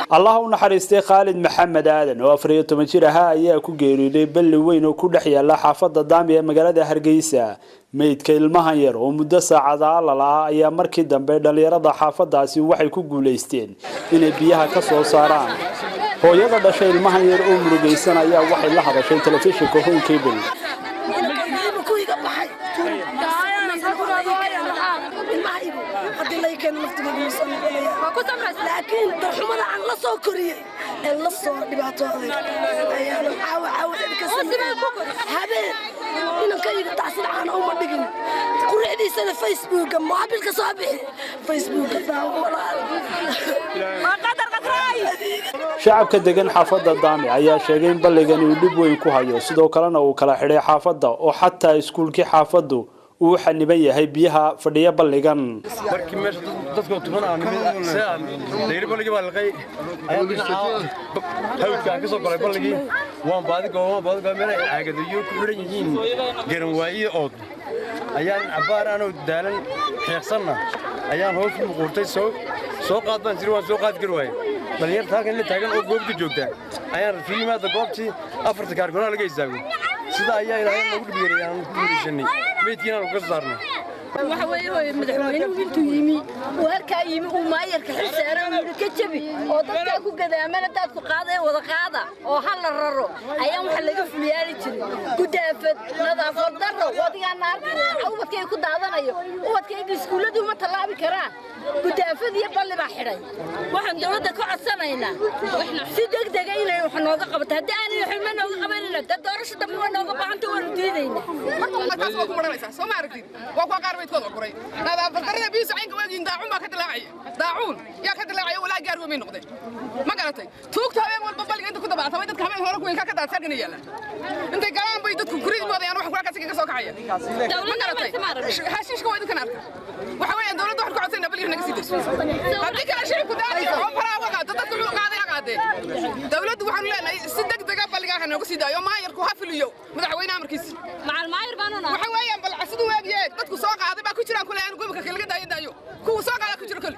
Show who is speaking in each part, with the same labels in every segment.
Speaker 1: Allah u naxariistay Khaalid Maxamed Aadan oo 14 jir ahaa ayaa ku geeriyooday balli weyn oo ku dhex yaala xaafadda Daami ee magaalada Hargeysa. Meydka ilmahan yar oo muddo saacada la lahaa ayaa markii dambe dhalinyarada xaafadaasi waxay ku guuleysteen inay biyaha ka soo saaraan. Hooyada dhashay ilmahan yar oo murugaysan ayaa waxay la hadashay telefishinka Home Cable.
Speaker 2: Laakiin darxumada aan la soo koriyey ee la soo dhibaatooday ayaan caawa caawa ka habeen inankayga tacsid caana uma dhigin, qurixdiisana Facebooka moobilka soo bixi, Facebooka daawo walaal.
Speaker 1: Shacabka degan xaafadda Daami ayaa sheegay in balligani uu dhib weyn ku hayo, sidoo kalena uu kala xidhay xaafadda oo xataa iskuulkii xaafaddu uu xaniban yahay biyaha fadhiya balligan.
Speaker 3: Markii meesha dadka tuman aan nimid see aan dayri balligii baa liqay ayaan dhinaca hawdka aan ka soo galay balligii, waan baadi goobo, waan baadi goobo, meel ay caagadayo ku xidhan yihiin garan waaye ood ayaan cabbaar anoo daalan xeeqsanna ayaan hoos u muquurtay. Soo qaad baan jiri, waan soo qaadi kari waaye. Dhalinyarta halkan la taagan oo goobta joogta ayaan rafiyo yimaada goobtii afarta kaargoonaa laga istaago. Sida ayaa Ilaahay noogu dhib yeeray aan ku guulaysanay meydkiina aan ka saarnay.
Speaker 4: Waxa weeye hooyo, madaxweynuhu intuu yimi uu halkaa yimi uu maayarka xil saaray uu yidhi ka jabi oo dadkaa ku gadaamana daadku qaada ee wada qaada oo ha la raro ayaan waxa laga fuliyaali jirin. Gudaafad, nadaafad darro, wadigaana arkay ubadkayga ku daadanayo, ubadkayga iskuulladu ma tallaabi karaan, gudaafad iyo balli baa xidhay. Waxaan dowladda ka codsanaynaa si degdega inay wax nooga qabato. Haddii aanay waxba nooga qabanayna dee doorasho dambe waa nooga baahanta, waanu diidaynaa.
Speaker 5: Markaas waa ku maranaysaa, soo ma aragtid? Waa kuwa qaar maydkooda guray. Nadaafad darrada biyuusu caynka waagiin, daacuun baa ka dilaacaya, daacuun yaa ka dilaacaya, walaa gaar weyn bay noqdeen. Ma garatay? Tuugta habeen walba balliga inta ku dabactamay dadka habeen hore kuweyn ka daadsan halkan yaala intay galaan bay dadku gurid moodayaan, wax kula kaga soo kacaya. Ma garatay? Xashiishka waa idinkan arka. Waxa weeyaan dowladda waxaan ku codsanaa balliga naga sii dayso, haddii kale shicibku daadaya oo faraha uga qaato dadku wuxuu qaaday ha qaadee. Dowladdu waxaanu leenahay si degdega balligaa ha nooga sii daayo, maayarku ha fuliyo madaxweyne amarkiisa. Waxa weeyaan bal siduu waagiyee dadku soo qaaday baa ku jiraan kule aan gumka laga daayo daayo kuwa soo qaada ku jiro kale.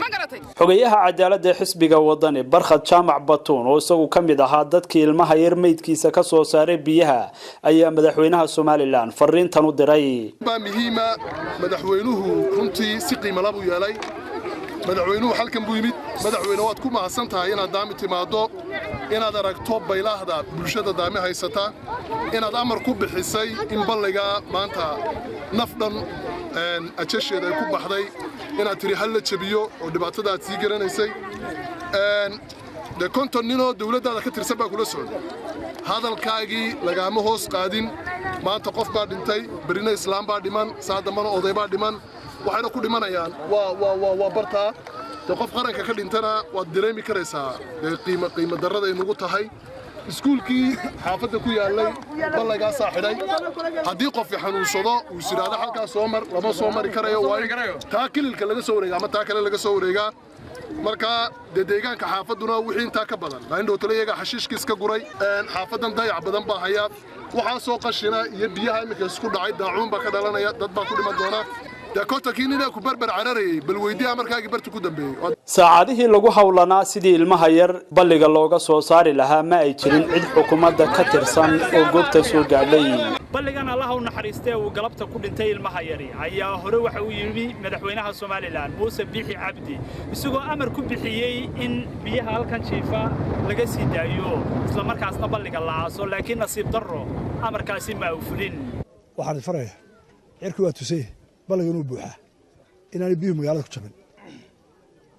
Speaker 5: Ma garatay?
Speaker 1: Xogayaha cadaaladda ee xisbiga Wadani Barkhad Jaamac Batuun oo isagu ka mid ahaa dadkii ilmaha yar meydkiisa ka soo saaray biyaha ayaa madaxweynaha Somaliland fariintan u diray.
Speaker 6: Baa muhiima madaxweynuhu runtii si qiimo lab u yeelay. Madaxweynuhu halkan buu yimid. Madaxweyne, waad ku mahadsan tahay inaad Daami timaaddo, inaad aragto baylaahda bulshada Daami haysata, inaad amar ku bixisay in balligaa maanta naf dhan ajasheeda ay ku baxday inaad tiri hal la jabiyo oo dhibaatada aad sii garanaysay. Dee 50 ninoo dawladdaada ka tirsan baa kula socday, hadalkaagii lagaama hoos qaadin. Maanta qof baa dhintay, berrina islaam baa dhiman, saa dambana oday baa dhiman, waxayna ku dhimanayaan waa bartaa. Dee qof qaranka ka dhintana waad dareemi karaysaa dee qiimo qiimo darrada ay nugu tahay. Iskuulkii xaafadda ku yaallay balligaasaa xidhay. Haddii qofi xanuunsado uu is yidhaahdo halkaas soo mar, lama soo mari karayo, waa in taa kililka laga soo wareega ama taa kale laga soo wareegaa. Marka dee deegaanka xaafadduna wixii intaa ka badan maalin dhowtale iyagaa xashiishkiis ka guray. Xaafaddan dayac badan baa haya, waxaasoo qashina iyo biyaha iminka isku dhacay daacuun baa ka dhalanaya, dad baa ku dhiman doona. Dee 50kii ninee ku berber cararayay bal weydiiha markaagii barti ku dambeeyey.
Speaker 1: Saacadihii lagu howlanaa sidii ilmaha yar balliga looga soo saari lahaa ma ay jirin cid xukuumadda ka tirsan oo goobta soo gaadhay. Balligan Allaha u naxariistee uu galabta ku dhintay ilmaha yari ayaa hore waxa uu yimi madaxweynaha Somaliland Muuse Biixi Cabdi, isagoo amar ku bixiyey in biyaha halkan jiifa laga sii daayo isla markaasna balliga la aaso, laakiin nasiib darro amarkaasi ma uu fulin.
Speaker 7: Waxaan farayaa cirki waa tusay balliga inuu buuxaa, inaanay biyuhu magaalada ku jabin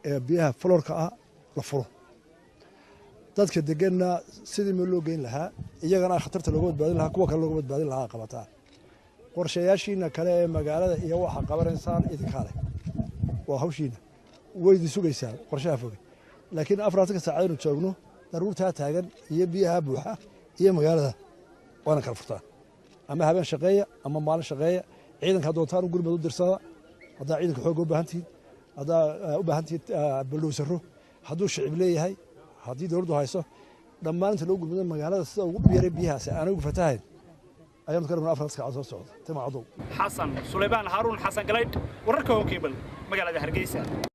Speaker 7: ee biyaha fuloorka ah la furo, dadka deganna sidii meel loo geyn lahaa iyagana khatarta looga badbaadin lahaa, kuwa kale looga badbaadin lahaa qabataa. Qorshayaashiina kale ee magaalada iyo waxa qabanaysaan idinkaa leh, waa hawshiina, way idin sugaysaa qorshaha foge. Laakiin 4-ka saacadaynu joogno daruurtaa taagan iyo biyaha buuxa iyo magaalada waana kala furtaan, ama habeen shaqeeya ama maalin shaqeeya. Ciidanka doontaan u gurmad u dirsada haddaa ciidanka xoogga u baahan tihiin, haddaa u baahan tihiin baldhowsaro, hadduu shicib leeyahay, haddii dowladdu hayso, dhammaan inta loo gurmado magaalada sida ugu dhib yaray biyahaasi aanay ugu fatahayn ayaanu ka rabnaa 4 saacadood soo socda. Tima cadow.
Speaker 1: Xasan Sulaymaan Haaruun, Xasan Galaydh, wararka Home Cable, magaalada Hargeysa.